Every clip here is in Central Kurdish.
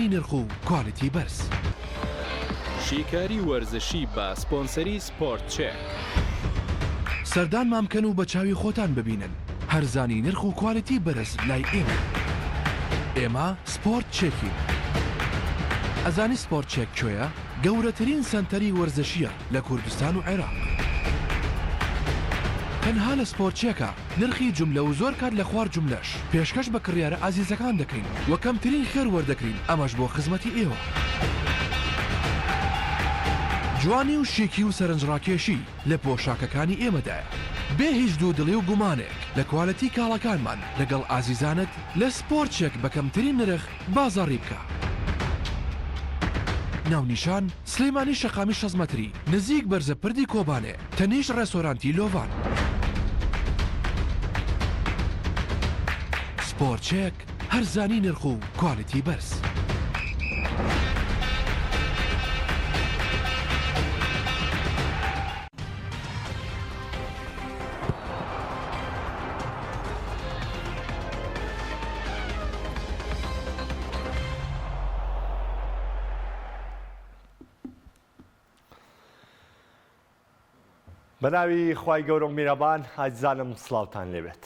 هەرزانی نرخ و کوالیتی بەرز. شیکاری وەرزشی بە سپۆنسەری سپۆرت چێک. سەردانمان بکەن و بە چاوی خۆتان ببینن هەرزانی نرخ و کوالیتی بەرز لای ئێمەیە. ئێمە سپۆرت چێکین. ئەزانی سپۆرت چێک کوێیە؟ گەورەترین سەنتەری وەرزشییە لە کوردستان و عێراق. تەنها لە سپۆرت چێکە نرخی جوملە و زۆر کات لە خوار جوملەش پێشکەش بە کڕیارە ئازیزەکان دەکەین و کەمترین خێر وەردەگرین ئەمەش بۆ خزمەتی ئێوە. جوانی و شیکی و سەرنجڕاکێشی لە پۆشاکەکانی ئێمەدایە. بێ هیچ دوودڵی و گومانێک لە کوالێتی کاڵاکانمان لەگەڵ ئازیزانت لە سپۆرت چێک بە کەمترین نرخ بازاڕی بکە. ناونیشان، سلێمانی شەقامی 60 مەتری نزیک بەرزە پردی کۆبانێ تەنیشت ڕێسۆرانتی لۆڤان. سپۆرت چێک، هەرزانی نرخ و کوالیتی بەرز. بەناوی خوای گەورە و میرەبان ئازیزانم سڵاوتان لێبێت.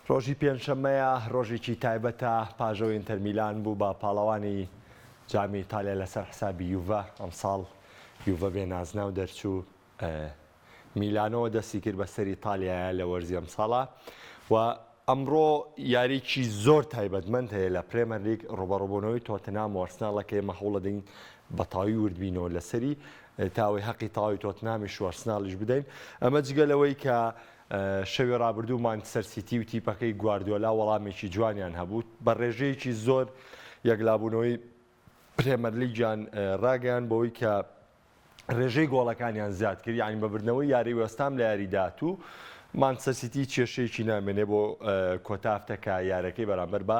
ڕۆژی پێنجشەممەیە ڕۆژێکی تایبەتە پاژەوە ئینتەرمیلان بوو بە پاڵەوانی جامی ئیتالیا لەسەر حسابی یوڤە ئەمساڵ یوڤە بێ نازناو دەرچوو میلانۆ دەستی کرد بە سەر ئیتالیایە لە وەرزی ئەمساڵا و ئەمڕۆ یاریی زۆر تایبەتمەند هەیە لە پرێمەرلیگ ڕوبەڕوبوونەوەی تۆتنام و ئەرسناڵە کە ئێمە هەوڵەدەین بە تەواوی وردبینەوە لەسەری تاوەی هەقی تەواوی تۆتنامیش و ئەرسناڵیش بدەین ئەمە جگە لەوەی کە شەوی ڕابردوو مانچستەر سیتی و تیپەکەی گواردیۆلا وەڵامێکی جوانیان هەبوو بە ڕێژەیەکی زۆر یەکلابوونەوەی پرێمەرلیگیان ڕاگەیان بەوەی کە ڕێژەی گۆڵەکانیان زیاد کرد یانی بە بردنەوەی یاری وێستام لە یاری داهاتوو مانچستەر سیتی کێشەیەکی نامێنێ بۆ کۆتا هەفتە کە یارەکەی بەرامبەر بە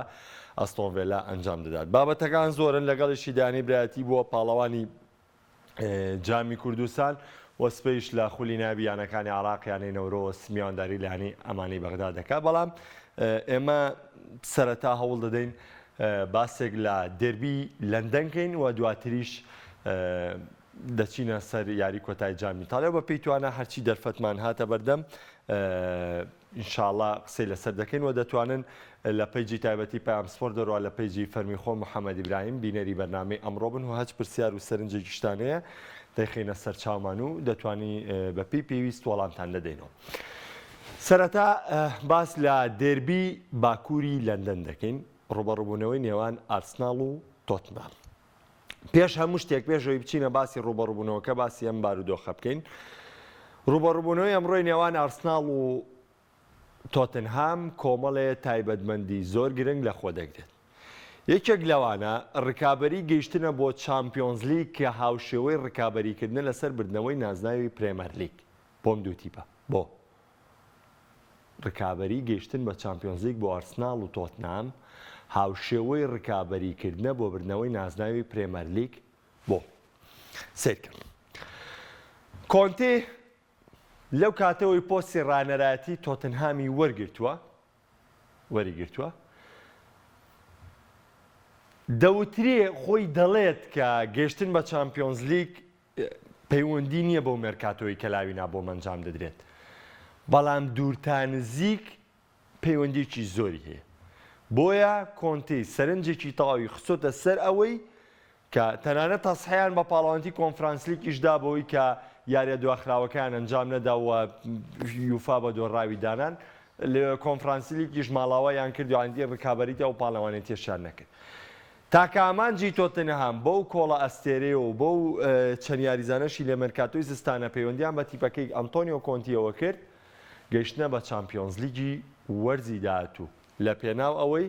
ئەستۆن ڤێلا ئەنجام دەدات بابەتەکان زۆرن لەگەڵیشی دانی برایەتی بووە پاڵەوانی جامی کوردستان و سپەیش لە خولی نایابی یانەکانی عراق یانەی نەورۆز میوانداری لە یانەی ئەمانی بەغدا دەکات بەڵام ئێمە سەرەتا هەوڵ دەدەین باسێک لە دێربی لەندەن کەین و دواتریش دەچینە سەر یاری کۆتای جامی ئیتالیا و بەپێی توانا هەرچی دەرفەتمان هاتە بەردەم ئینشاڵا قسەی لەسەر دەکەین و دەتوانن لە page ی تایبەتی پەیام سپۆرت دەروا لە page ی فەرمی خۆم محەممەد ئیبراهیم بینەری بەرنامەی ئەمڕۆ بن و هەچ پرسیار و سەرنجێکیشتان هەیە دەیخەینە سەر چاومان و دەتوانی بەپێی پێویست وەڵامتان دەدەینەوە. سەرەتا باس لە دێربی باکووری لەندەن دەکەین، ڕووبەڕووبوونەوەی نێوان ئارسناڵ و تۆتنهام. پێش هەموو شتێک پێش ئەوەی بچینە باسی ڕووبەڕووبوونەوەکە باسی ئەم بارودۆخە بکەین. ڕووبەڕووبوونەوەی ئەمڕۆی نێوان ئارسناڵ و تۆتنهام کۆمەڵێ تایبەتمەندی زۆر گرنگ لەخۆ دەگرێت. یەکێک لەوانە ڕکابەری گەیشتنە بۆ چامپیۆنزلیگ کە هاوشێوەی ڕکابەریکردنە لەسەر بردنەوەی نازناوی پرێمەرلیگ. بۆم دوو تیپە بۆ ڕکابەری گەیشتن بە چامپیۆنزلیگ بۆ ئارسناڵ و تۆتنهام هاوشێوەی ڕکابەریکردنە بۆ بردنەوەی نازناوی پرێمەرلیگ بۆ سەیرکەن کۆنتی لەو کاتەوەی پۆستی ڕانەرایەتی تۆتنهامی وەرگرتووە وەریگرتووە دەوترێ خۆی دەڵێت کە گەشتن بە چامپیۆنزلیگ پەیوەندی نییە بەو مێرکاتۆی کە لاوینا بۆم ئەنجام دەدرێت، بەڵام دوور تا نزیک پەیوەندییەکی زۆری هەیە. بۆیە کۆنتی سەرنجێکی تەواوی خستۆتە سەر ئەوەی کە تەنانەت تەسحیان بە پاڵەوانێتی کۆنفرانسلیگیش دا بەوەی کە یارییە دواخراوەکەیان ئەنجام نەدا و یوفا بە دۆڕاوی دانان، لە کۆنفرانسلیگیش ماڵاواییان کرد و یانی رکابەریی ئەو پاڵەوانێتیەشیان نەکرد. تاکە ئامانجی تۆتنهام بەو کۆڵە ئەستێرەیە و بەو چەند یاریزانەشی لە مێرکاتۆی زستانە پەیوەندییان بە تیپەکەی ئەنتۆنیۆ کۆنتییەوە کرد، گەیشتنە بە چامپیۆنزلیگی وەرزی داهاتوو، لە پێناو ئەوەی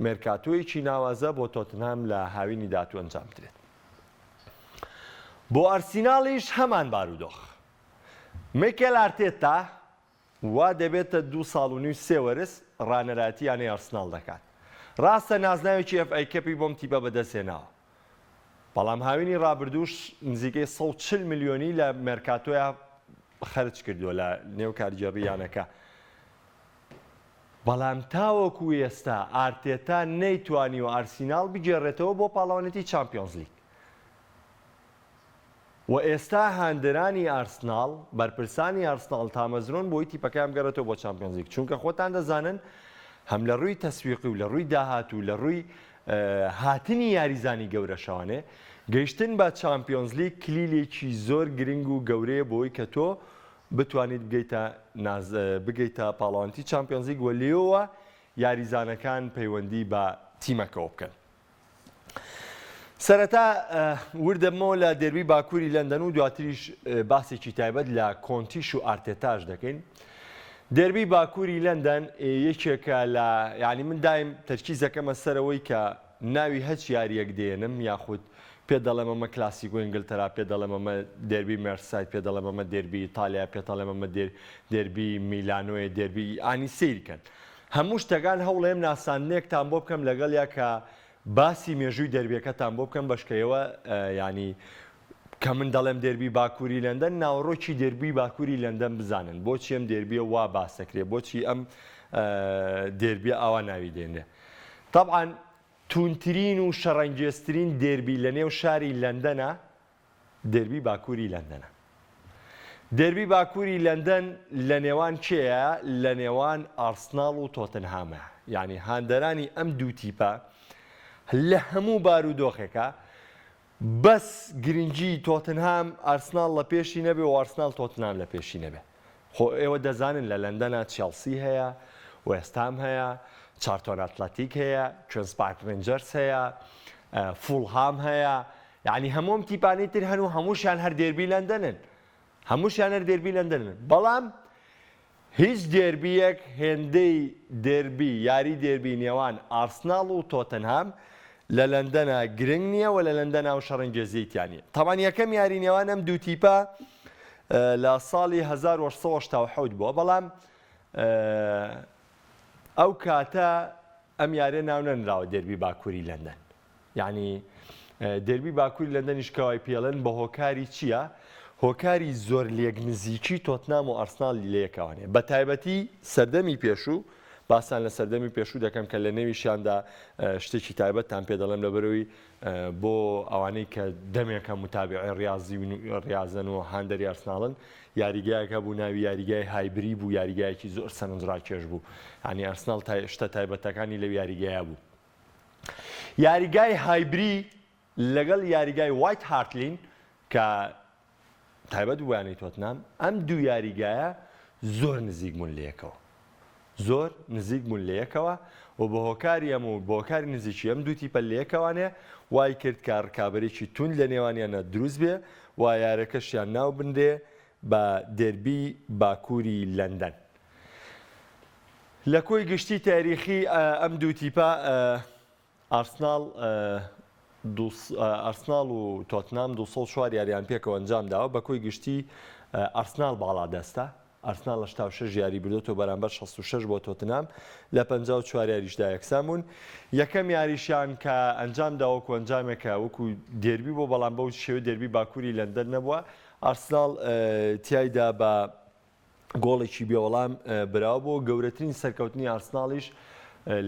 مێرکاتۆیەکی ناوازە بۆ تۆتنهام لە هاوینی داهاتوو ئەنجام بدرێت. بۆ ئارسیناڵیش هەمان بارودۆخ. میکێل ئارتێتا وا دەبێتە دوو ساڵ و نیو سێ وەرز ڕانەرایەتی یانەی ئارسناڵ دەکات. ڕاستە نازناوێکی ئێف ئەی کەپی بۆم تیپە بەدەستهێناوە، بەڵام هاوینی ڕابردووش نزیکەی 140 ملیۆنی لە مێرکاتۆیا خەرج کردووە لە نێو کارگێڕی یانەکە. بەڵام تاوەکو ئێستا ئارتێتا نەیتوانیوە ئارسیناڵ بگێڕێتەوە بۆ پاڵەوانێتی چامپیۆنزلیگ و ئێستا هاندەرانی ئارسناڵ، بەرپرسانی ئارسناڵ تامەزرۆن بۆی تیپەکەیان بگەڕێتەوە بۆ چامپیۆنزلیگ، چونکە خۆتان دەزانن هەم لە رووی تەسویقی و لە رووی داهات و لە رووی هاتنی یاریزانی گەورەشەوانێ، گەیشتن بە چامپیۆنزلیگ کلیلێکی زۆر گرنگ و گەورەیە بۆی کە تۆ بتوانیت بگەیتە ناز بگەیتە پاڵەوانێتی چامپیۆنزلیگ و لێوە یاریزانەکان پەیوەندی بە تیمەکەوە بکەن. سەرەتا ورد دەبمەوە لە دێربی باکووری لەندەن و دواتریش باسێکی تایبەت لە کۆنتیش و ئارتێتاش دەکەین. دێربی باکووری لەندەن یەکێکە لە یعنی من دایم تەرکیزەکەمە سەرەوەی کە ناوی هەچ یاریەک دێنم یاخود پێ دەڵێم ئەمە کلاسیکۆ ئینگلتەرا پێ دەڵێم ئەمە دێربی مێرساید پێ دەڵێم ئەمە دێربی ئیتالیا پێ دەڵێم ئەمە دێربی میلانۆیە دێربی ئانی سەیرکەن هەموو شتەکان هەوڵێم ناساندنێکتان بۆ بکەم لەگەڵیا کە باسی مێژووی دێربیەکەتان بۆ بکەم بەشکە ئێوە یانی کە من دەڵێم دێربی باکووری لەندەن ناوەڕۆکی دێربی باکووری لەندەن بزانن بۆچی ئەم دێربیە وا باس دەکرێ بۆچی ئەم دێربیە ئاوا ناوی دێنرێ تەبعەن توندترین و شەڕەنگێزترین دێربی لە نێو شاری لەندەنە دێربی باکووری لەندەنە. دێربی باکووری لەندەن لە نێوان کێیە؟ لە نێوان ئارسناڵ و تۆتنهامە. یانی هاندەرانی ئەم دوو تیپە لە هەموو بارودۆخێکا بەس گرنگی تۆتنهام ئارسناڵ لە پێشی نەبێ و ئارسناڵ تۆتنهام لە پێشی نەبێ. خۆ ئێوە دەزانن لە لەندەنا چێڵسی هەیە، وێستهام هەیە، چارتۆن ئەتلەتیک هەیە، کوینز پارک رینجەرز هەیە، فوڵهام هەیە، یانی هەموو ئەم تیپانەی تر هەن و هەمووشیان هەر دێربی لەندەنن. هەمووشیان هەر دێربی لەندەنن. بەڵام هیچ دێربییەک هێندەی دێربی یاری دێربی نێوان ئارسناڵ و تۆتنهام لە لەندەنا گرنگ نییە و لە لەندەنا و شەڕەنگێزیی تیا نییە. تەبعەن یەکەم یاری نێوان ئەم دوو تیپە لە ساڵی 1887 بووە، بەڵام ئەو کاتە ئەم یاریە ناونەنراوە دێربی باکووری لەندەن. یانی دێربی باکووری لەندەنیش کەوای پێڵێن بە هۆکاری چییە؟ هۆکاری زۆر لێک نزیکی تۆتنام و ئارسناڵ لەیەکەوانێ بە تایبەتی سەردەمی پێشوو باسان لە سەردەمی پێشوو دەکەم کە لە نێویشیاندا شتێکی تایبەتتان پێ دەڵێم لەبەرەوەی بۆ ئەوانەی کە دەمێکە متابعی ڕاضی و ڕاضن و هاندەری ئارسناڵن یاریگایەک هەبوو ناوی یاریگای هایبری بوو یاریگایەکی زۆر سەرنجڕاکێش بوو ینی ئارسناڵ شتە تایبەتەکانی لەو یاریگایە بوو یاریگای هایبری لەگەڵ یاریگای وایت هارتلین کە تایبەت بوو بە یانەی تۆتنام، ئەم دوو یاریگایە زۆر نزیک بوون لەیەکەوە. زۆر نزیک بوون لەیەکەوە و بە هۆکاری ئەم و بە هۆکاری نزیکی ئەم دوو تیپە لەیەکەوانێ وای کرد کە ڕکابەرێکی توند لە نێوانیانە دروست بێ و یارەکەشیان ناو بنرێ بە دێربی باکووری لەندەن. لە کۆی گشتی تاریخی ئەم دوو تیپە ئارسناڵ ئارسناڵ و تۆتنام 204 یاریان پێکەوە ئەنجام داوە بە کۆی گشتی ئارسناڵ باڵادەستە ئارسناڵ 86 یاری بردۆتەوە بەرامبەر 66 بۆ تۆتنام لە 54 یاریشدا یەکسان بوون یەکەم یاریشیان کە ئەنجام دا وەکو ئەنجامێکە وەکو دێربی بۆ بەڵام بەو شێوە دێربی باکووری لەندەن نەبووە ئارسناڵ تیایدا بە گۆڵێکی بێوەڵام براوە بۆ گەورەترین سەرکەوتنی ئارسناڵیش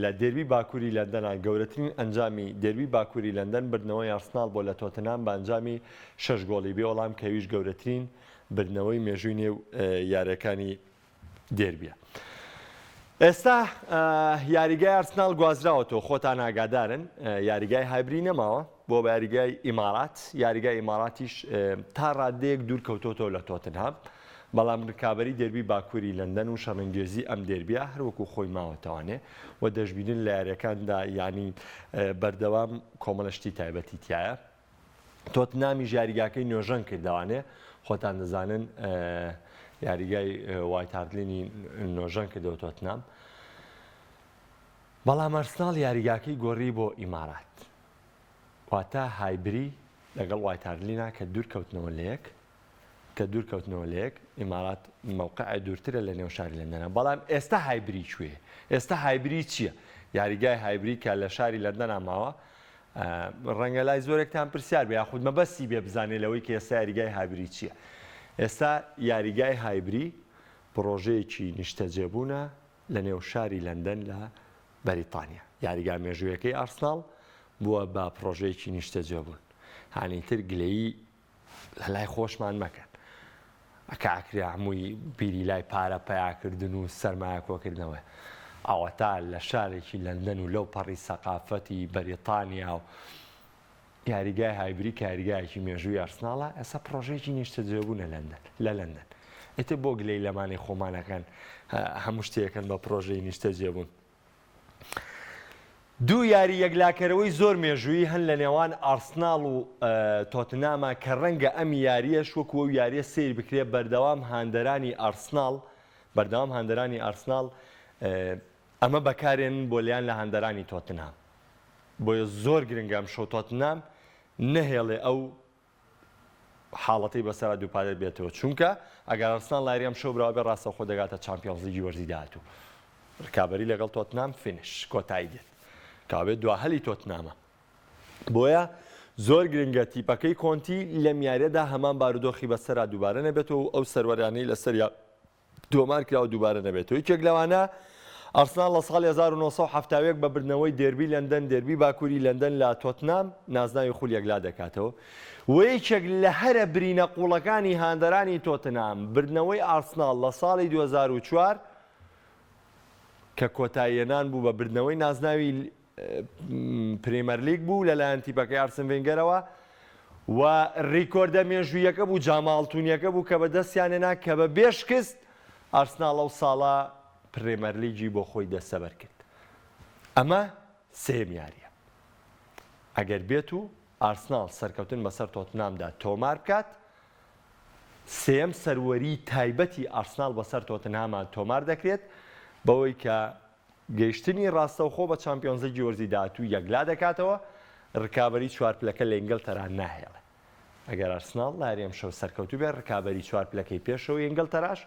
لە دێربی باکووری لەندەنا گەورەترین ئەنجامی دێربی باکووری لەندەن بردنەوەی ئارسناڵ بۆ لە تۆتنهام بە ئەنجامی شەش گۆڵی بێوەڵام کە ئەویش گەورەترین بردنەوەی مێژووی نێو یاریەکانی دێربیە. ئێستا یاریگای ئارسناڵ گوازراوەتەوە خۆتان ئاگادارن یاریگای هایبری نەماوە بۆ بە یاریگای ئیمارات یاریگای ئیماراتیش تا ڕادەیەک دوور کەوتۆتەوە لە تۆتنهام بەڵام رکابەری دێربی باکووری لەندەن و شەڕنگێزی ئەم دێربیە هەروەکو خۆی ماوەتەوانێ و دەشبینن لە یاریەکاندا یانی بەردەوام کۆمەڵە شتی تایبەتی تایە تۆتنامیش یاریگاکەی نۆژەن کردەوانێ خۆتان دەزانن یاریگای وایت هارتلینی نۆژەن کردەوە تۆتنام بەڵام ئەرسناڵ یاریگاکەی گۆڕی بۆ ئیمارات واتە هایبری لەگەڵ وایت هارتلینا کە دوور کەوتنەوە لەیەک کە دوور کەوتنەوە لەیەک ئیمارات مەوقع دوورترە لە نێو شاری لەندەنە بەڵام ئێستا هایبری کوێ ئێستا هایبری چییە یاریگای هایبری کە لە شاری لەندەنا ماوە ڕەنگە لای زۆرێکتان پرسیار بێ یاخود مەبەستی بێ بزانێ لەوەی کە ئێستا یاریگای هایبری چییە ئێستا یاریگای هایبری پڕۆژەیەکی نیشتەجێبوونە. لە نێو شاری لەندەن لە بەریتانیا. یاریگا مێژوویەکەی ئارسناڵ بووە بە پڕۆژەیەکی نیشتەجێبوون. هانی تر گلەیی لە لای خۆشمان مەکەن. ئەکا ئەکرێ هەمووی بیری لای پارە پەیاکردن و سەرمایە کۆکردنەوەیە. ئەوەتا لە شارێکی لەندەن و لەو پەڕی سەقافەتی بەریتانیا و یاریگای هایبری کە یاریگایەکی مێژووی ئارسناڵە ئێستا پڕۆژەیەکی نیشتەجێبوونە لەندەن لە لەندەن ئیتر بۆ گلەی لەمانەی خۆمانەکەن هەموو شتێکن بە پڕۆژەی نیشتەجێبوون. دوو یاری یەکلاکەرەوەی زۆر مێژوویی هەن لە نێوان ئارسناڵ و تۆتناما کە ڕەنگە ئەم یاریەش وەکو ئەو یاریە سەیر بکرێت بەردەوام هاندەرانی ئارسناڵ بەردەوام هاندەرانی ئارسناڵ ئەمە بەکارێنن بۆ لیان لە هاندەرانی تۆتنهام بۆیە زۆر گرنگە ئەمشەو تۆتنهام نەهێڵێ ئەو حاڵەتەی بەسەرا دووپاتە بێتەوە چونکە ئەگەر ئەرسناڵ لاریام شەو براوە بێ ڕاستەوخۆ دەگاتە چامپیۆنزلیگی وەرزی داهاتوو ڕکابەری لەگەڵ تۆتنام finish کۆتایی دێت کاوێت دوا هەلی تۆتنامە بۆیە زۆر گرنگە تیپەکەی کۆنتی لەم یاریەدا هەمان بارودۆخی بەسەرا دووبارە نەبێتەوە و ئەو سەروەریانەی لەسەریا تۆمار کراوە دووبارە نەبێتەوە. یەکێک لەوانە ئارسناڵ لە ساڵی 1971 بە بردنەوەی دێربی لەندەن، دێربی باکووری لەندەن لە تۆتنام نازناوی خول یەکلا دەکاتەوە و یەکێک لە هەرە برینە قووڵەکانی هاندەرانی تۆتنهام بردنەوەی ئارسناڵ لە ساڵی 2004 کە کۆتاییهێنان بوو بە بردنەوەی نازناوی پرێمەرلیگ بوو لەلایەن تیپەکەی ئارسن ڤێنگەرەوە و ریکۆردە مێژوویەکە بوو جامە ئاڵتونیەکە بوو کە بەدەستیانێنا کە بە بێ شکست ئارسناڵ ئەو ساڵە پرێمەرلیگی بۆ خۆی دەستەبەر کرد. ئەمە سێیەم یارییە. ئەگەر بێت و ئارسناڵ سەرکەوتن بەسەر تۆتنامدا تۆمار بکات، سێیەم سەروەری تایبەتی ئارسناڵ بەسەر تۆتنهاما تۆمار دەکرێت، بەوەی کە گەیشتنی ڕاستەوخۆ بە چامپیۆنزلیگی وەرزی داهاتوو یەکلا دەکاتەوە، ڕکابەری چوارپلەکە لە ئینگلتەرا ناهێڵێ. ئەگەر ئارسناڵ لە یاری ئەمشەو سەرکەوتوو بێت، ڕکابەری چوارپلەکەی پێشەوەی ئینگلتەراش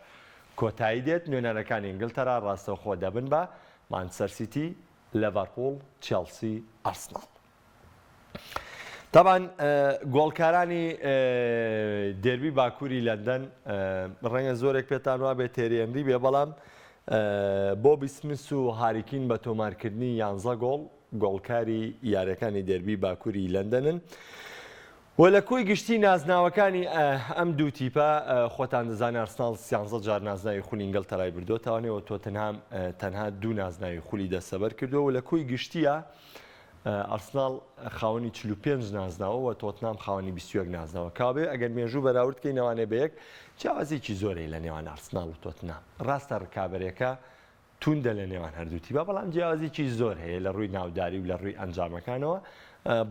کۆتایی دێت، نوێنەرەکانی ئینگلتەرا ڕاستەوخۆ دەبن بە مانچستەر سیتی، لێڤەرپوڵ، چێڵسی، ئارسناڵ. تەبعەن گۆڵکارانی دێربی باکووری لەندەن ڕەنگە زۆرێک پێتان وابێ تێری ئێنری بێ بەڵام بۆبی سمیس و هاریکین بە تۆمارکردنی یانزە گۆڵ گۆڵکاری یاریەکانی دێربی باکووری لەندەنن و لە کۆی گشتی نازناوەکانی ئەم دوو تیپە خۆتان دەزانن ئارسناڵ سیانزە جار نازناوی خولی ئینگلتەرای بردووەتەوانێ و تۆتنهام تەنها دوو نازناوی خولی دەستەبەر کردووە و لە کۆی گشتیە ئارسناڵ خاوەنی 45 نازناوە و تۆتنام خاوەنی 21 نازناوە. کەوابێ ئەگەر مێژوو بەراورد کەین ئەوانەی بە یەک، جیاوازییەکی زۆر هەیە لە نێوان ئارسناڵ و تۆتنام. ڕاستە ڕکابەرێکە توندە لە نێوان هەردوو تیپە، بەڵام جیاوازییەکی زۆر هەیە لە ڕووی ناوداری و لە ڕووی ئەنجامەکانەوە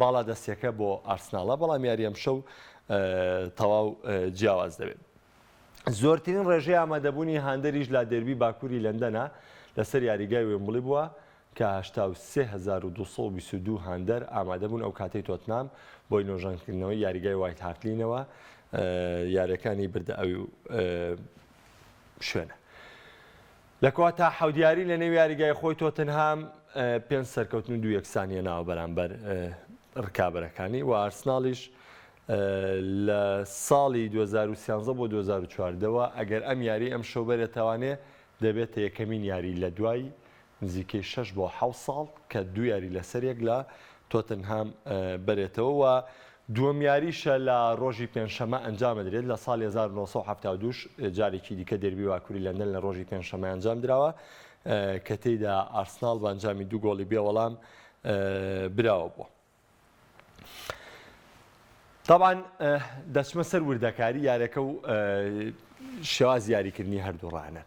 باڵادەستییەکە بۆ ئارسناڵە، بەڵام یاری ئەمشەو تەواو جیاواز دەبێت. زۆرترین ڕێژەی ئامادەبوونی هاندەریش لە دێربی باکووری لەندەنە لەسەر یاریگای وێمبڵی بووە کە 83222 هاندەر ئامادەبوون ئەو کاتەی تۆتنام بۆی نۆژەنکردنەوەی یاریگای وایت هارتلینەوە یاریەکانی بردە ئەو شوێنە. لە کۆتا حەوت یاری لە نێو یاریگای خۆی تۆتنهام پێنج سەرکەوتن و دوو یەکسانیە ناوە بەرامبەر ڕکابەرەکانی و ئارسناڵیش لە ساڵی 2013 بۆ 2014ەوە ئەگەر ئەم یاری ئەم شەو بەرێتوانێ دەبێتە یەکەمین یاری لە دوای نزیکەی شەش بۆ حەوت ساڵ کە دوو یاری لەسەریەک لە تۆتنهام بەرێتەوە و دووەم یاریشە لە ڕۆژی پێنجشەممە ئەنجامەدرێت، لە ساڵی 1972 جارێکی دیکە دێربی باکووری لەندەن لە ڕۆژی پێنجشەممە ئەنجامدراوە کە تێیدا ئارسناڵ بە ئەنجامی دوو گۆڵی بێ وەڵام براوە بووە. تەبعەن دەچمە سەر وردەکاری یاریەکە و شێوازی یاریکردنی هەردوو ڕاهێنەر.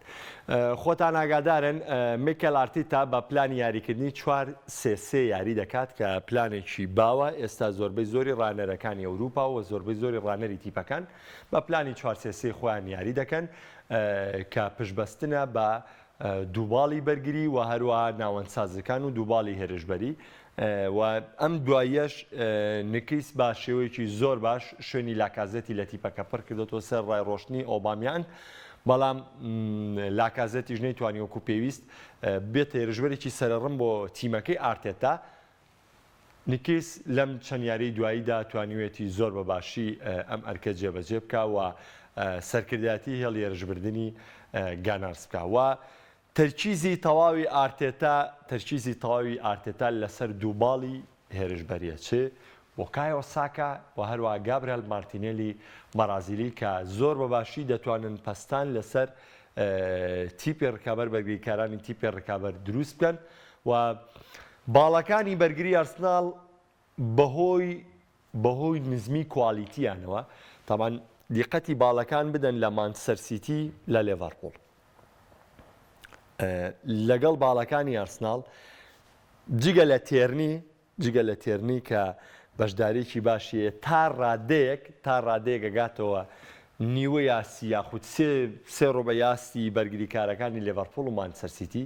خۆتان ئاگادارن میکێل ئارتیتا بە پلانی یاریکردنی چوار سێ سێ یاری دەکات کە پلانێکی باوە ئێستا زۆربەی زۆری ڕاهێنەرەکانی ئەوروپا و زۆربەی زۆری ڕاهێنەری تیپەکان بە پلانی چوار سێ سێ خۆیان یاری دەکەن کە پشتبەستنە بە دووباڵی بەرگری و هەروەها ناوەندسازەکان و دووباڵی هێرشبەری و ئەم دواییەش نکیس بە شێوەیەکی زۆر باش شوێنی لاکازێتی لە تیپەکە پڕ کردۆتەوە سەر ڕای ڕۆشتنی ئۆبامیانگ بەڵام لاکازێتیش نەیتوانی وەکو پێویست بێتە هێرشبەرێکی سەرەڕم بۆ تیمەکەی ئارتێتا. نکیس لەم چەند یاریی دواییدا توانیویەتی زۆر بە باشی ئەم ئەرکە جێبەجێ بکا و سەرکردایەتی هێڵی هێرشبردنی گانارس بکا و. تەرکیزی تەواوی ئارتێتا تەرکیزی تەواوی ئارتێتا لەسەر دوو باڵی هێرشبەریە چ بۆکایۆ ساکا و هەروەها گابرێل مارتینێلی بەڕازیلی کە زۆر بە باشی دەتوانن پەستان لەسەر تیپی ڕکابەر بەرگریکارانی تیپی ڕکابەر دروست بکەن و باڵەکانی بەرگری ئارسناڵ بەهۆی بەهۆی نزمی کوالیتیانەوە تاوان دیقەتی باڵەکان بدەن لە مانچستەر سیتی لە لێڤەرپوڵ لەگەڵ باڵەکانی ئارسناڵ جگە لە تێرنی جگە لە تێرنی کە بەشداریی باشی هەیە تا ڕادەیەک تا ڕادەیەک ئەگاتەوە نیوەی ئاستی یاخود سێ سێ ڕوبعی ئاستی بەرگریکارەکانی لێڤەرپوڵ و مانچستەر سیتی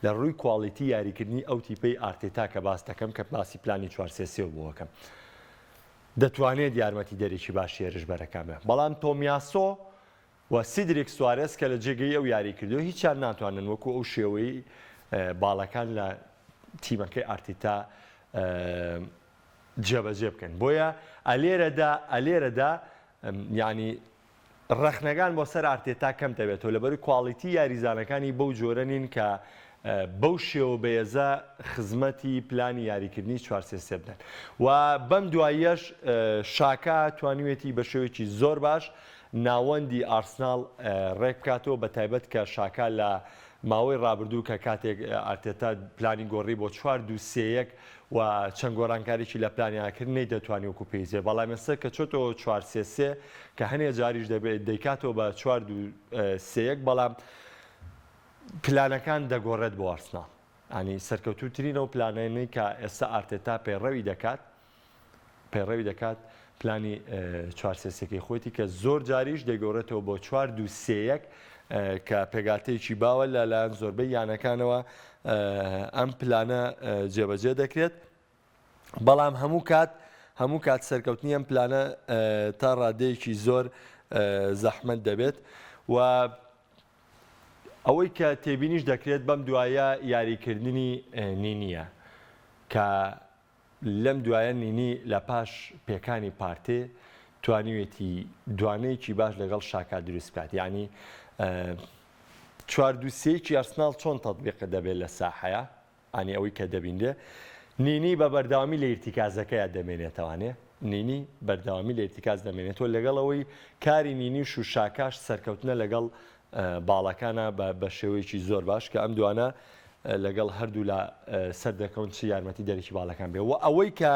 لە ڕووی کواڵیتی یاریکردنی ئەو تیپەی ئارتێتا کە باس دەکەم کە باسی پلانی چوار سێ سێ بۆ ئەکەم دەتوانێت یارمەتیدەرێکی باشی هێرشبەرەکان بێت بەڵام تۆمیاسۆ و سیدریک سوارێز کە لە جێگەی ئەو یاری کردووە هیچیان ناتوانن وەکو ئەو شێوەی باڵەکان لە تیمەکەی ئارتیتا جێبەجێ بکەن بۆیە ئەلێرەدا ئەلێرەدا یعنی ڕەخنەکان بۆ سەر ئارتێتا کەم دەبێتەوە لەبەر کواڵیتی یاریزانەکانی بەو جۆرە نین کە بەو شێوە بەێزە خزمەتی پلانی یاریکردنی 4-3 بدەن و بەم دواییەش شاکا توانیوێتی بە شێوەیەکی زۆر باش ناوەندی ئارسناڵ ڕێکبکاتەوە، بەتایبەت کە شاکا لە ماوەی ڕابردوو کە کاتێک ئارتێتا پلانی گۆڕی بۆ چوار دوو سێ یەک و چەند گۆڕانکاریی لە پلانیان کرد نەیدەتوانی وەکو پێویست بێت، بەڵام ئێستا کە چۆتەوە چوار سێ سێ کە هەنێ جاریش دەبێت دەیکاتەوە بە چوار دوو سێ یەک بەڵام پلانەکان دەگۆڕێت بۆ ئارسناڵ. یانی سەرکەوتووترین ئەو پلانانەی کە ئێستا ئارتێتا پەیڕەوی دەکات پەیڕەوی دەکات پلانی چوار سێ سێکەی خۆیتی کە زۆر جاریش دەگۆڕێتەوە بۆ چوار دوو سێ یەک کە پێگاتەیەکی باوە لەلایەن زۆربەی یانەکانەوە ئەم پلانە جێبەجێ دەکرێت بەڵام هەموو کات هەموو کات سەرکەوتنی ئەم پلانە تا ڕادەیەکی زۆر زەحمەت دەبێت و ئەوەی کە تێبینیش دەکرێت بەم دوایە یاریکردنی نینیە کە لەم دوایە نینی لە پاش پێکانی پارتێ توانیوێتی دوانەیەکی باش لەگەڵ شاکا دروست بکات یانی چوار دوو سێیەکی ئەرسناڵ چۆن تەتبیق دەبێت لە ساحەیە ئانی ئەوەی کە دەبینرێ نینی بە بەردەوامی لە ئیرتیکازەکەیا دەمێنێتەوانێ نینی بەردەوامی لە ئیرتیکاز دەمێنێتەوە لەگەڵ ئەوەی کاری نینیش و شاکاش سەرکەوتنە لەگەڵ باڵەکانە بە شێوەیەکی زۆر باش کە ئەم دوانە لەگەڵ هەردوو لا سەردەکەون چ یارمەتی دەرەکی باڵەکان بێ و ئەوەی کە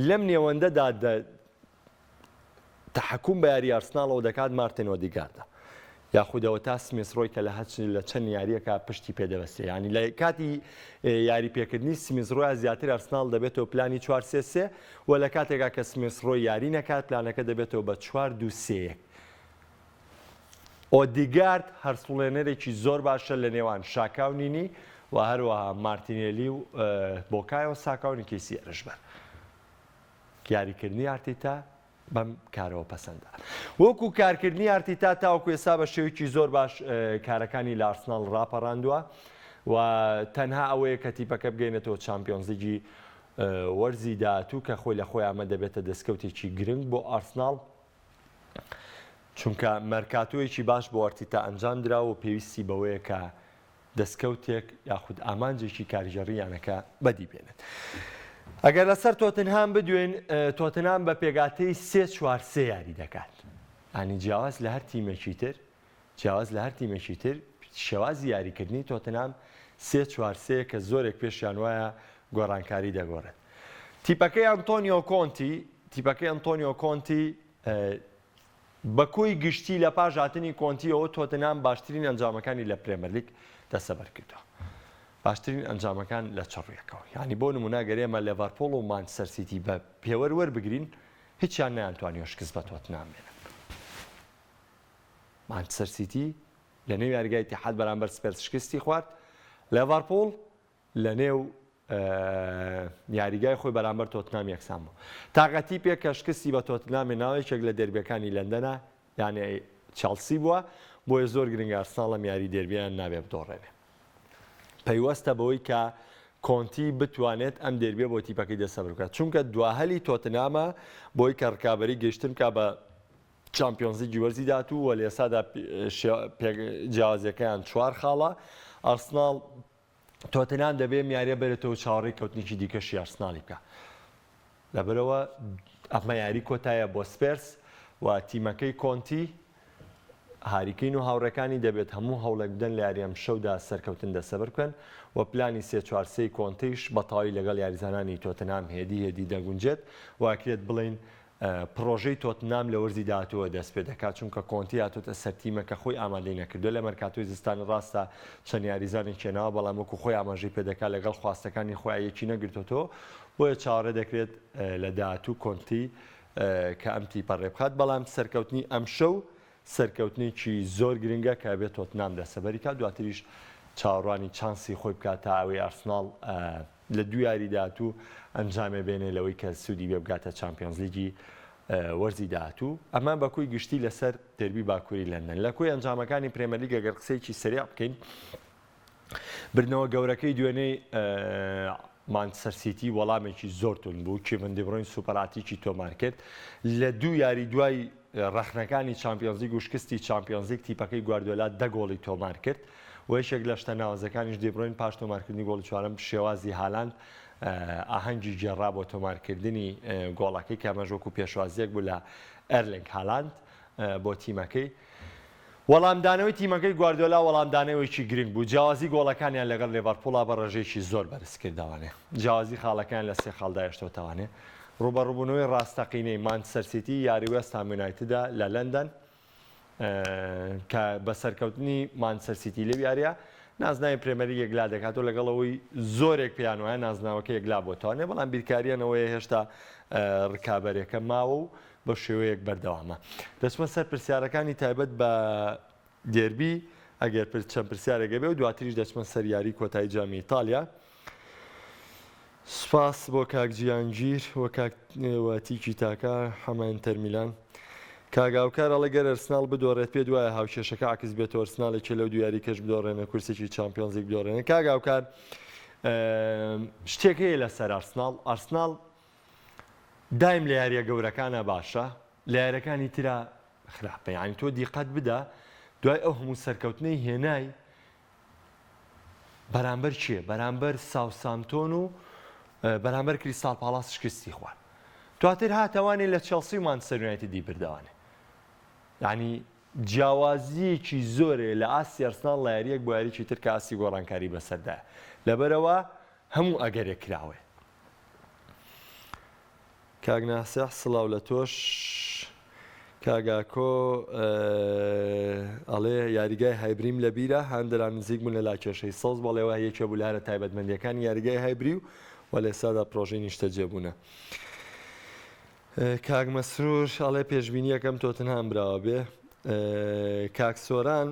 لەم نێوەندەدا تەحەکوم بە یاری ئارسناڵەوە دەکات مارتن ئۆدیگاردە یاخود ئەوەتا سمیس ڕۆی کە لە هەچ لە چەند یاریەکە پشتی پێدەبەستێ ینی لە کاتی یاری پێکردنی سمیس ڕۆیا زیاتر ئارسناڵ دەبێتەوە پلانی 4 3 3 و لە کاتێکا کە سمیس ڕۆی یاری نەکات پلانەکە دەبێتەوە بە 4 2 3 1 ئۆدیگارد هەرسوڵێنەرێکی زۆر باشە لە نێوان شاکا و نینی و هەروەها مارتینێلی و بۆکایۆ ساکا و نیکیسی هێرشبەر. یاریکردنی ئارتیتا بەم کارەوە پەسەندە. وەکو کارکردنی ئارتیتا تاوەکو ئێستا بە شێوەیەکی زۆر باش کارەکانی لە ئارسناڵ ڕاپەڕاندووە و تەنها ئەوەیە کە تیپەکە بگەینێتەوە چامپیۆنزلیگی وەرزی داهاتوو کە خۆی لە خۆی ئەمە دەبێتە دەستکەوتێکی گرنگ بۆ ئارسناڵ. چونکە مەرکاتۆیەکی باش بۆ ئەرتیتا ئەنجام درا و پێویستی بەوەیە کە دەستکەوتێک یاخود ئامانجێکی کارگێڕی یانەکە بەدی بێنێت. ئەگەر لەسەر تۆتنهام بدوێین تۆتنهام بە پێگاتەی سێ چوار سێ یاری دەکات ئانی جیاواز لە هەر تیمێکی تر جیاواز لە هەر تیمێکی تر شێوازی یاریکردنی تۆتنهام سێ چوار سێ کە زۆرێک پێشیان وایە گۆڕانکاری دەگۆڕێت تیپەکەی ئەنتۆنیۆ کۆنتی تیپەکەی ئەنتۆنیۆ کۆنتی بە کۆی گشتی لە پاش هاتنی کۆنتیەوە تۆتنهام باشترین ئەنجامەکانی لە پرێمەرلیگ دەستەبەر کردووە. باشترین ئەنجامەکان لە چ ڕوویەکەوە؟ یانی بۆ نموونە گەر ئێمە لێڤەرپوڵ و مانچستەر سیتی بە پێوەر وەربگرین هیچیان نەیانتوانیوە شکست بە تۆتنهام بێنن. مانچستەر سیتی لە نێو یاریگای ئیتیحاد بەرامبەر سپێرز شکستی خوارد، لێڤەرپوڵ لە نێو یاریگای خۆی بەرامبەر تۆتنام یەکسان بوو. تاقە تیپێک کە شکستی بە تۆتنام هێناوە یەکێک لە دێربیەکانی لەندەنە یانەی چێڵسی بووە، بۆیە زۆر گرنگە ئارسناڵ ئەم یاری دێربیەیان نابێ بدۆڕێنێ. پەیوەستە بەوەی کە کۆنتی بتوانێت ئەم دێربیە بۆ تیپەکەی دەستەبەر بکات، چونکە دواهەلی تۆتنامە بۆی کە رکابەری گەیشتن بکات بە چامپیۆنزلیگی وەرزی داهاتوو و لە ئێستادا جیاوازیەکەیان چوار خاڵە. ئارسناڵ تۆتنهام دەبێ ئەم یاریە بەرێتەوە چاوەڕێی کەوتنێکی دیکەشی ئارسناڵی بکا. لەبەرئەوە ئەمە یاری کۆتایە بۆ سپێرس و تیمەکەی کۆنتی، هاری کەین و هاوڕێکانی دەبێت هەموو هەوڵێک بدەن لە یاری ئەمشەودا سەرکەوتن دەستەبەر بکەن و پلانی سێ چوار سێی کۆنتیش بەتەواوی لەگەڵ یاریزانانی تۆتنهام هێدی هێدی دەگونجێت و ئەکرێت بڵێین پڕۆژەی تۆتنهام لە وەرزی داهاتووەوە دەستپێدەکات، چونکە کۆنتی هاتۆتە سەر تیمە کە خۆی ئامادەی نەکردووە، لە مەرکاتۆی زستانە ڕاستە چەند یاریزانێکی هێناوە، بەڵام وەکو خۆی ئاماژەی پێدەکات لەگەڵ خواستەکانی خۆی یەکی نەگرتۆتەوە، بۆیە چاوەڕێ دەکرێت لە داهاتوو کۆنتی کە ئەم تیپە ڕێبخات، بەڵام سەرکەوتنی ئەمشەو سەرکەوتنێکی زۆر گرنگە کە ئەبێت تۆتنهام دەستەبەری کات، دواتریش چاوەڕوانی چانسی خۆی بکات تا ئەوەی ئارسناڵ لە دوو یاری داهاتوو ئەنجامێ بێنێ لەوەی کە سوودی بێ بگاتە چامپیۆنزلیگی وەرزی داهاتوو. ئەمە بە کۆی گشتی لەسەر دێربی باکووری لەندەن. لە کۆی ئەنجامەکانی پرێمەرلیگ ئەگەر قسەیەکی سەریع بکەین، بردنەوە گەورەکەی دوێنێی مانچستەر سیتی وەڵامێکی زۆر توند بوو، کیڤن دیبرۆین سوپەر هاتریکی تۆمار کرد. لە دوو یاری دوای ڕەخنەکانی چامپیۆنزلیگ و شکستی چامپیۆنزلیگ تیپەکەی گواردیۆلا دە گۆڵی تۆمار کرد و یەکێک لە شتە ناوازەکانیش دیبرۆین پاش تۆمارکردنی گۆڵی چوارەم شێوازی هالاند ئاهەنگی گێڕا بۆ تۆمارکردنی گۆڵەکەی کە ئەمەش وەکو پێشوازییەک بوو لە ئێرلینگ هالاند بۆ تیمەکەی. وەڵامدانەوەی تیمەکەی گواردیۆلا وەڵامدانەوەیەکی گرنگ بوو، جیاوازی گۆڵەکانیان لەگەڵ لێڤەرپوڵا بە ڕێژەیەکی زۆر بەرزکردەوانێ، جیاوازی خاڵەکەیان لە سێ خاڵدا هێشتۆتەوانێ. ڕووبەڕووبوونەوەی ڕاستەقینەی مانچستەر سیتی یاری وێستهام یونایتدە لە لەندەن، کە بە سەرکەوتنی مانچستەر سیتی لەو یارییە نازناوی پرێمەرلیگ یەکلا دەکاتەوە، لەگەڵ ئەوەی زۆرێک پێیان وایە نازناوەکە یەکلا بۆتەوانێ، بەڵام بیرکارییان ئەوەیە هێشتا ڕکابەرێکە ماوە و بەو شێوەیەک بەردەوامە. دەچمە سەر پرسیارەکانی تایبەت بە دێربی، ئەگەر چەند پرسیارێک هەبێ و دواتریش دەچمە سەر یاری کۆتایی جامی ئیتالیا. سوپاس بۆ کاک جیانگیر و کاک و تیکی تاکا حەمە ئینتەر میلان. کاک هاوکار ئەڵێ گەر ئەرسناڵ بدۆڕێت پێت وایە هاوکێشەکە عەکس بێتەوە ئەرسناڵێکی لەو دوو یاری کەش بدۆڕێنێ کورسێکی چامپیۆنزلیگ بدۆڕێنێ کاک هاوکار شتێک هەیە لەسەر ئەرسناڵ ئەرسناڵ دایم لە یاریە گەورەکانا باشە لە یارەکانی ترا خراپە یانی تۆ دیقەت بدە دوای ئەو هەموو سەرکەوتنەی هێنای بەرامبەر کێ بەرامبەر ساوسامتۆن و بەرامبەر کریستال پاڵاس شکستی خوارد دواتر هاتەوانێ لە چێڵسی و مانچستەر یونایتدی بردەوانێ یعنی جیاوازیەکی زۆرێ لە ئاستی ئەرسناڵ لە یاریەک بۆ یاریی تر کە ئاستی گۆڕانکاری بەسەردایە لەبەرەوە هەموو ئەگەرێک کراوەیە کاک ناسح سڵاو لە تۆش. کاک ئاکۆ ئەڵێ یاریگای هایبریم لە بیرە هاندەران نزیک بوون لە لاکێشەی سەوز بەڵێ وە یەکێ بوو لە هەرە تایبەتمەندیەکانی یاریگای هایبری و وە لە ئێستادا پرۆژەی نیشتەجێبوونە. کاک مەسرور ئەڵێ پێشبینیەکەم تۆتنهام براوە بێ. کاک سۆران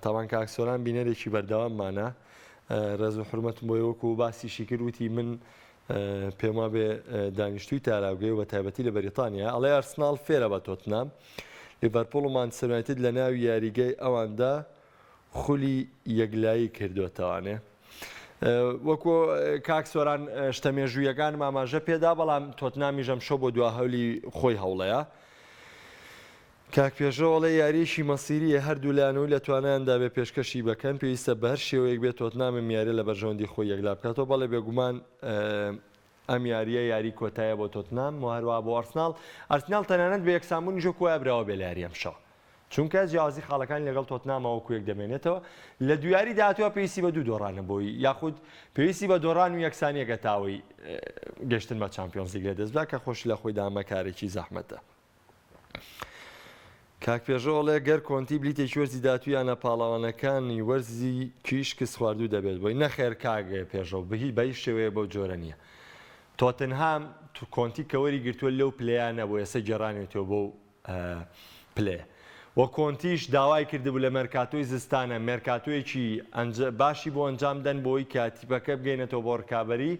تاوان کاک سۆران بینەرێکی بەردەواممانە ڕێز و حورمەتم بۆی وەکو باسیشی کرد وتی من پێم وابێ دانیشتووی تاراوگەی و بە تایبەتی لە بەریتانیا ئەڵێ ئەرسناڵ فێرە بە تۆتنام لیڤەرپوڵ و مانچستەر یونایتد لە ناو یاریگەی ئەواندا خولی یەکلایی کردوتەوانێ وەکو کاک سۆران شتە مێژوویەکانم ئاماژە پێدا بەڵام تۆتنامیش ئەمشەو بۆ دوا هەولی خۆی هەوڵەیە کاک پێشڕەو ئەڵێ یارییەکی مەسیرییە هەردوولایان ئەوەی لە توانایاندا بێ پێشکەشی بەکەن پێویستە بەهەر شێوەیەک بێت تۆتنام ئەم یاریە لە بەرژەوەندی خۆی یەکلا بکاتەوە بەڵێ بێگومان ئەم یاریە یاری کۆتایە بۆ تۆتنام و هەروەها بۆ ئەرسناڵ ئەرسناڵ تەنانەت بە یەکسانبوونیش وەکو وایە براوە بێ لە یاری ئەمشەوە چونکە جیاوازی خاڵەکانی لەگەڵ تۆتنامە وەکو یەک دەمێنێتەوە لە دوو یاری داهاتووە پێویستی بە دوو دۆڕانە بۆی یاخود پێویستی بە دۆڕان و یەکسانیەکە تاوەی گەشتن بە چامپیۆنزلیگ لەدەست بدا کە خۆشی لە خۆیدا ئەمە کارێکی زەحمەتە. کاک پێشڕەو ئەڵێ گەر کۆنتی بلیتێکی وەرزی داهاتوو یانە پاڵەوانەکانی وەرزی کی شکست خواردوو دەبێت بۆی نەخێر کاک پێشڕەو بە هیچ شێوەیەک بەو جۆرە نییە تۆتنهام کۆنتی کە وەری گرتووە لەو پلەیە نەبوو ئێستا گێڕانێتەوە بۆ پلەیە و کۆنتیش داوای کردبوو لە مێرکاتۆی زستانە مێرکاتۆیەکی باشی بۆ ئەنجام دەن بۆی کە تیپەکە بگەینێتەوە بۆ ڕکابەری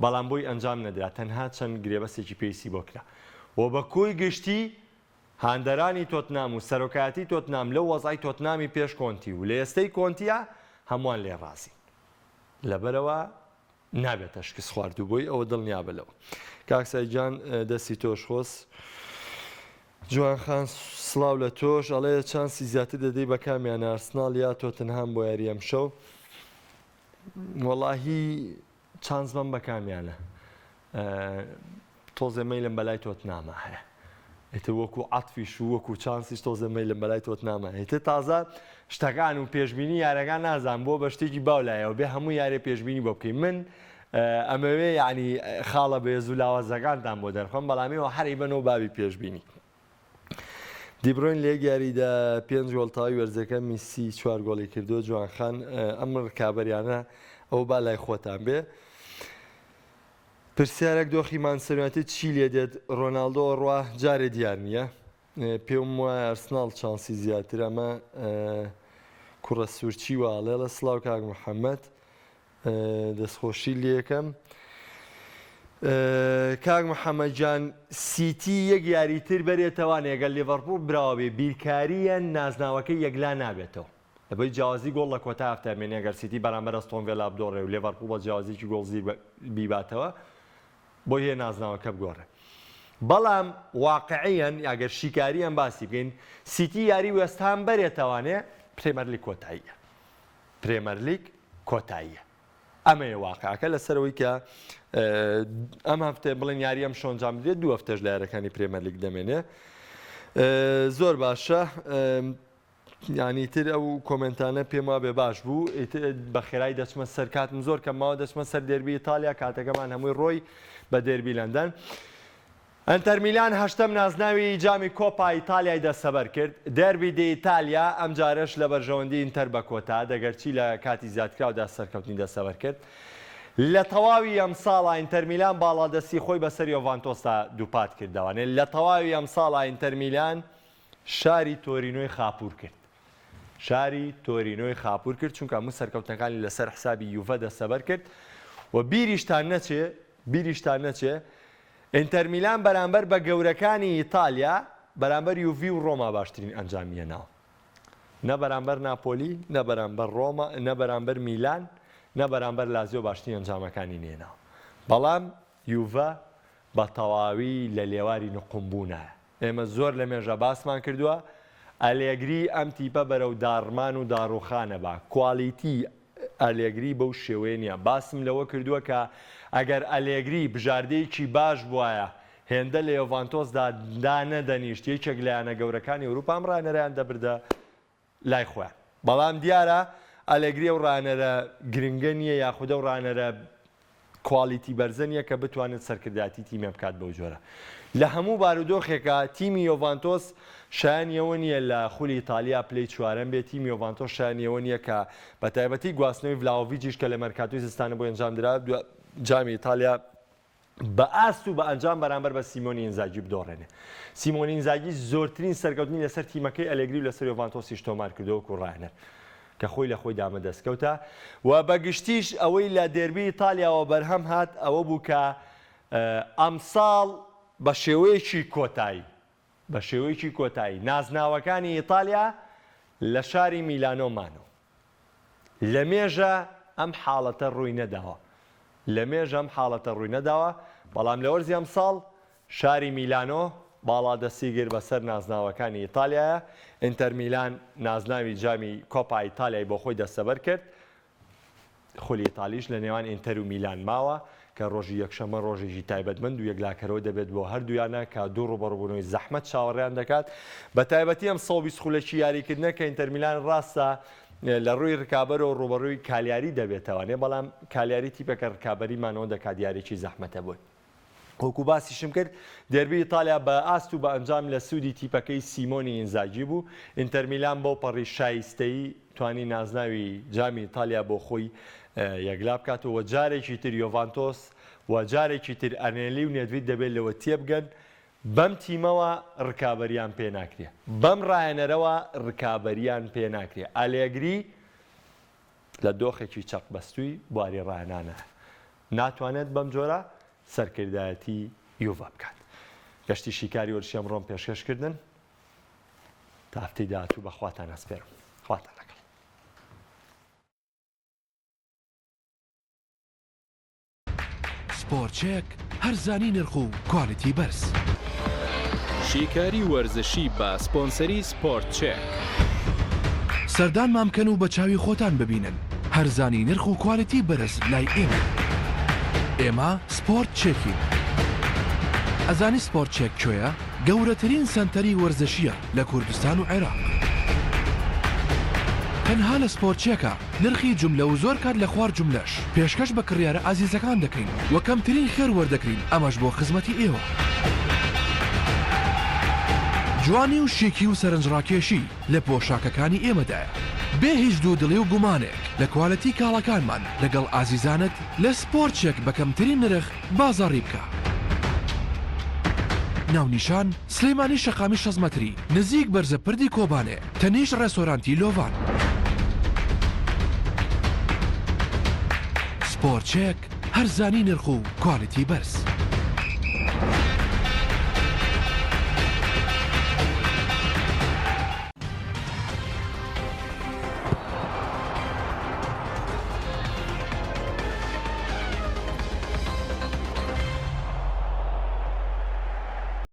بەڵام بۆی ئەنجام نەدرا، تەنها چەند گرێبەستێکی پێویستی بۆ کرا و بە کۆی گشتی هاندەرانی تۆتنام و سەرۆکایەتی تۆتنام لەو وەزعەی تۆتنامی پێش کۆنتی و لە ئێستەی کۆنتیە هەمووان لێی ڕازین لەبەرئەوە نابێتە شکست خواردوو بۆی ئەوە دڵنیابە لەوە. کاک سەید گیان دەستی تۆش خۆس. جوان خان سڵاو لە تۆش ئەڵێ چانسی زیاتر دەدەی بە کامیان ئارسناڵ یا تۆتنهام بۆ یاری ئەمشەو وەڵاهی چانس بەم بە کامیانە تۆزێ مەیلم بەلای تۆتناما هەیە ئیتر وەکو عەتفیش و وەکو چانسیش تۆزێ مەیلم بەلای تۆتناما هەیە ئیتر تازە شتەکان و پێشبینی یارەکان نازانم بۆ بە شتێکی باو لایەوە بێ هەموو یارێ پێشبینی بۆ بکەی من ئەمەوێ یعنی خاڵە بەێز و لاوازەکانتان بۆ دەرخەم بەڵام ئێوە هەر ئەیبەنەوە بابی پێشبینی دیبرۆین لە یەک یاریدا پێنج گۆڵ تەواوی وەرزەکە میسی چوار گۆڵی کردووە جوان خان ئەم ڕکابەریانە ئەو با لای خۆتان بێ پرسیارێک دۆخی مانچستەر یونایتد چی لێ دێت ڕۆناڵدۆ ئەڕوا جارێ دیار نییە پێم وایە ئەرسناڵ چانسی زیاتر ئەمە کوڕە سوورچی واڵێڵە سڵاو کاک محەممەد دەستخۆشی لەکەم کاک محەممەد جان سیتی یەک یاریتر بەرێتەوانێ گەل لیڤەرپوڵ براوە بێ بیرکاریە نازناوەکەی یەکلا نابێتەوە لەبەی جیاوازی گۆڵ لە کۆتا هەفتە مێنێ گەر سیتی بەرامبەر ئەستۆن ڤێلا بدۆڕێ و لێڤەرپوڵ بە جیاوازیکی گۆڵ زیر بیباتەوە بۆی هەیە نازناوەکە بگۆڕێ بەڵام واقعیەن ئەگەر شیکاریان باسی بکەین سیتی یاری وێستهام بەرێتەوانێ پرێمەرلیگ کۆتاییە پرێمەرلیگ کۆتاییە ئەمەیە واقعەکە لەسەر ئەوەی کە ئەم هەفتەیە بڵێن یاری ئەم شەو ئەنجام بدرێت دوو هەفتەش لە یارەکانی پرێمەرلیگ دەمێنێ زۆر باشە یانی تر ئەو کۆمێنتانە پێم وابێ باش بوو بە خێرایی دەچمە سەر کاتم زۆر کەم ماوە دەچمە سەر دێربی ئیتالیا کاتەکەمان هەمووی ڕۆی بە دێربی لەندەن. ئەنتەر میلان هەشتەم نازناوی جامی کۆپا ئیتالیای دەستەبەر کرد دێربی دی ئیتالیا ئەمجارەش لە بەرژەوەندی ئینتەر بە کۆتا دەگەرچی لە کاتی زیادکراودا سەرکەوتنی دەستەبەر کرد لە تەواوی ئەمساڵا ئینتەر میلان باڵادەستی خۆی بەسەر یۆڤانتۆسدا دووپات کردەوە لە تەواوی ئەمساڵا ئینتەر میلان شاری تۆرینۆی خاپوور کرد. شاری تۆرینۆی خاپوور کرد چونکە هەموو سەرکەوتنەکانی لەسەر حسابی یوڤە دەستەبەر کرد و بیریشتان نەچێ بیریشتان نەچێ ئینتەر میلان بەرامبەر بە گەورەکانی ئیتالیا بەرامبەر یوڤی و ڕۆما باشترین ئەنجامی هێناوە نە بەرامبەر ناپۆلی نە بەرامبەر ڕۆما نە بەرامبەر میلان نە بەرامبەر لازیۆ باشترین ئەنجامەکانی نێناوە بەڵام یوڤە بە تەواوی لە لێواری نقومبوونایە ئێمە زۆر لە مێژە باسمان کردووە ئەلێگری ئەم تیپە بەرەو داڕمان و داڕووخانە با، کوالیتی ئەلێگری بەو شێوەیە نییە، باسم لەوە کردووە کە ئەگەر ئەلێگری بژاردەیەکی باش بوایە هێندە لە یۆڤانتۆسدا دانەدەنیشت یەکێک لە یانە گەورەکانی ئەوروپا ئەم ڕاهێنەرەیان دەبردە لای خۆیان بەڵام دیارە ئەلێگری ئەو ڕاهێنەرە گرنگە نییە یاخود ئەو ڕاهێنەرە کوالیتی بەرزە نییە کە بتوانێت سەرکردایەتی تیمێ بکات بەو جۆرە لە هەموو بارودۆخێکا تیمی یۆڤانتۆس شایانی ئەوە نییە لە خولی ئیتالیا پلەی چوارەم بێت تیمی یۆڤانتۆس شایانی ئەوە نییە کە بە تایبەتی گواستنەوەی ڤلاهۆڤیچیش کە لە مەرکاتۆی زستانە بۆی ئەنجام درا جامی ئیتالیا بە ئاست و بە ئەنجام بەرامبەر بە سیمۆنی ئینزاگی بدۆڕێنێ. سیمۆنی ئینزاگی زۆرترین سەرکەوتنی لەسەر تیمەکەی ئەلێگری و لەسەر یۆڤانتۆسیش تۆمار کردووە وەکو ڕاهێنەر کە خۆی لە خۆی دامە دەستکەوتە و بە گشتیش ئەوەی لە دێربی ئیتالیاوە بەرهەم هات ئەوە بوو کە ئەمساڵ بە شێوەیەکی کۆتایی بە شێوەیەکی کۆتایی نازناوەکانی ئیتالیا لە شاری میلانۆ مانەوە. لەمێژە ئەم حاڵەتە ڕووی نەداوە. لەمێژە ئەم حاڵەتە ڕووی نەداوە، بەڵام لە وەرزی ئەمساڵ شاری میلانۆ باڵادەستی گرت بەسەر نازناوەکانی ئیتالیایە، ئینتەر میلان نازناوی جامی کۆپا ئیتالیای بۆ خۆی دەستەبەر کرد، خولی ئیتالیش لە نێوان ئینتەر و میلان ماوە، کە ڕۆژی یەکشەممە ڕۆژێکی تایبەتمەند و یەکلاکەرەوە دەبێت بۆ هەردوو یانە کە دوو ڕووبەڕووبوونەوەی زەحمەت چاوەڕێیان دەکات، بەتایبەتی ئەم 120 خولەکی یاریکردنە کە ئینتەر میلان ڕاستە لە ڕووی ڕکابەرەوە ڕووبەڕووی کالیاری دەبێتەوانێ، بەڵام کالیاری تیپێکە ڕکابەری مانەوە دەکات یاریی زەحمەتە بۆی. وەکو باسیشم کرد دێربی ئیتالیا بە ئاست و بە ئەنجام لە سوودی تیپەکەی سیمۆنی ئینزاگی بوو، ئینتەرمیلان بەو پەڕی شایستەیی توانی نازناوی جامی ئیتالیا بۆ خۆی یەکلا بکاتەوە و جارێکی تر یۆڤانتۆس و جارێکی تر ئەنێلی و نێدڤید دەبێت لەوە تێبگەن بەم تیمەوە رکابەریان پێ ناکرێ بەم راهێنەرەوە رکابەریان پێ ناکرێ ئالێگری لە دۆخێکی چەقبەستووی بواری ڕاهێنانە ناتوانێت بەم جۆرە سەرکردایەتی یوڤە بکات. گەشتی شیکاری وەرزشی ئەمڕۆم پێشکەش کردن. تا هەفتەی داهاتوو بە خواتان ئەسپێرم. خواتان لەگەڵ. سپۆرت چێک، هەرزانی نرخ و کوالیتی بەرز. شیکاری وەرزشی بە سپۆنسەری سپۆرت چێک. سەردانمان بکەن و بە چاوی خۆتان ببینن هەرزانی نرخ و کوالێتی بەرز لای ئێمە. ئێمە سپۆرت چێکین. ئەزانی سپۆرت چێک کوێیە؟ گەورەترین سەنتەری وەرزشییە لە کوردستان و عێراق. تەنها لە سپۆرت چێکە نرخی جوملە و زۆر کات لە خوار جوملەش پێشکەش بە کڕیارە ئازیزەکان دەکەین و کەمترین خێر وەردەگرین ئەمەش بۆ خزمەتی ئێوە. جوانی و شیکی و سەرنجڕاکێشی لە پۆشاکەکانی ئێمەدایە. بێ هیچ دوودڵی و گومانێک لە کوالێتی کاڵاکانمان لەگەڵ ئازیزانت لە سپۆرت چێک بە کەمترین نرخ بازاڕی بکە. ناونیشان، سلێمانی شەقامی 60 مەتری نزیک بەرزە پردی کۆبانێ تەنیشت ڕێستۆرانتی لۆڤان. سپۆرت چێک، هەرزانی نرخ و کوالێتی بەرز.